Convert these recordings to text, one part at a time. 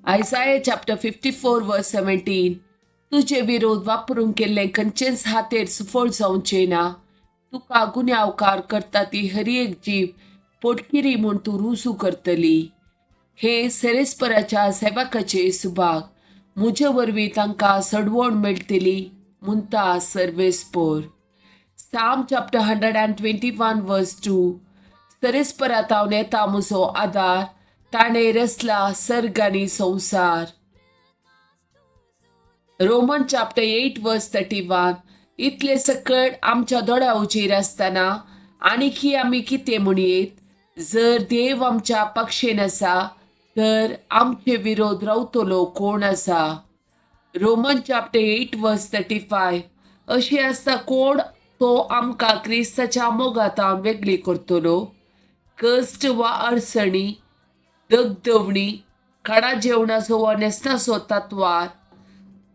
Isaiah chapter 54 verse 17. तुजे विरोध वापरूंक केल्लें खंयचेंच हातेर सुफळ जावचें ना. तुका गुन्यांवकार करता ती हर एक जीव पोटकिरी म्हूण तूं रुजू करतली. हे सेरेस्पराच्या सेवकाचे सुभाग, म्हजे वरवीं तांकां सडवण मेळटली म्हणटा सर्वेस्पोर. Psalm chapter 121 verse 2. सरेस्परातावन येता म्हजो आदार, ताणें रचला सर्ग आनी संवसार. Roman chapter 8 verse 31. इतले सकट आमच्या दोळ्या उजेर आसतना आणखी आमी कितें म्हणयेत? जर देव आमच्या पक्षेन आसा तर आमचे विरोध रावतलो कोण आसा? Roman chapter 8 verse 35. अशें आसता कोण तो आमकां क्रिस्ताच्या मोगांत वेगळी करतलो? कश्ट वा अडचणी, दगदवणी, खाणा जेवणाचो वा न्हेसणाचो तत्वार,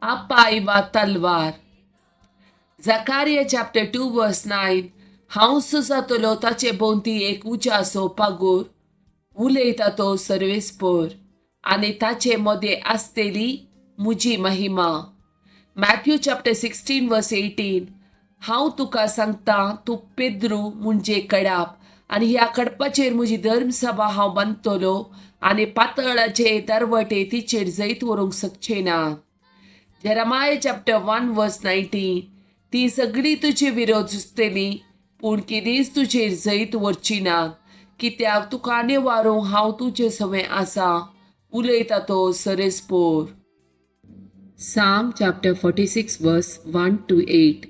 अपाय वा तलवार. Zechariah chapter 2 verse 9. हांव जातलो ताचे भोंवती एक उज्याचो पागोर, उलयता तो सर्वेस्पोर, आनी ताचे मदें आसतली म्हजी महिमा. Matthew chapter 16 verse 18. हांव तुका सांगता, तूं पेद्रू म्हणजे कडाप, आनी ह्या कडपाचेर म्हजी धर्मसभा हांव बांदतलो आनी पातळाचे दरवटे तिचेर जैत व्हरूंक शकचे ना. Jeremiah chapter 1 verse 19. ती सगळी तुजे विरोध झुजतली, पूण केदींच तुजेर जैत व्हरची ना, कित्याक तुका निवारूंक हांव तुजे सवें आसा, उलयता तो सरेस्पोर. Psalm chapter 46 verse 1 to 8.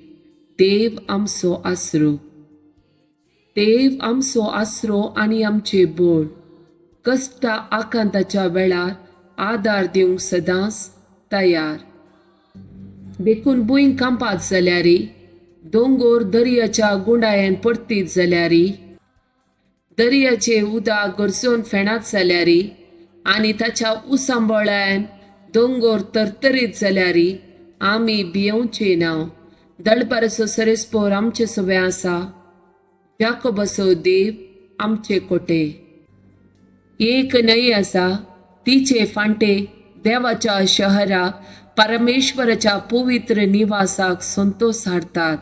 देव आमचो आसरो. देव आमचो आसरो आनी आमचे बोळ, कश्टा आकांताच्या वेळार आदार दिवंक सदांच तयार. देखून भूंय कांपात जाल्यारी, दोंगोर दर्याच्या गुंडायेन परतीत जाल्यारी, दर्याचे उदक गरजून फेणात जाल्यारी आनी ताच्या उसांबळ्यान दोंगोर तरतरीत जाल्यारी आमी भियोवचे ना. दळपाराचो सरेस्पोर आमचे सवे आसा, जाकोबाचो देव आमचे कोटे. एक न्हंय आसा, तिचे फांटे देवाच्या शहराक, परमेश्वराच्या पवित्र निवासाक संतोष हाडटात.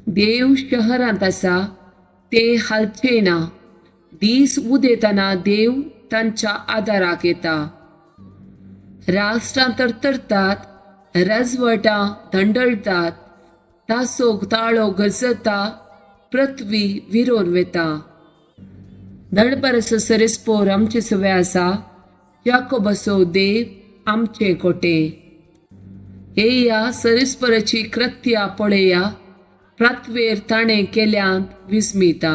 देव शहरांत आसा, ते हालचे ना. दीस उदेतना देव तांच्या आदाराक येता. राष्ट्रां तरतरतात, राजवटां दंडळटात, ताचो ताळो गरजता, पृथ्वी विरोन वेता. दळपाराचो सरेस्पोर आमचे सवे आसा, जाकोबाचो देव आमचे कोटे. येया, सरेस्पराची कृत्या पळया, प्रातवेर ताणें केल्यांत विस्मिता.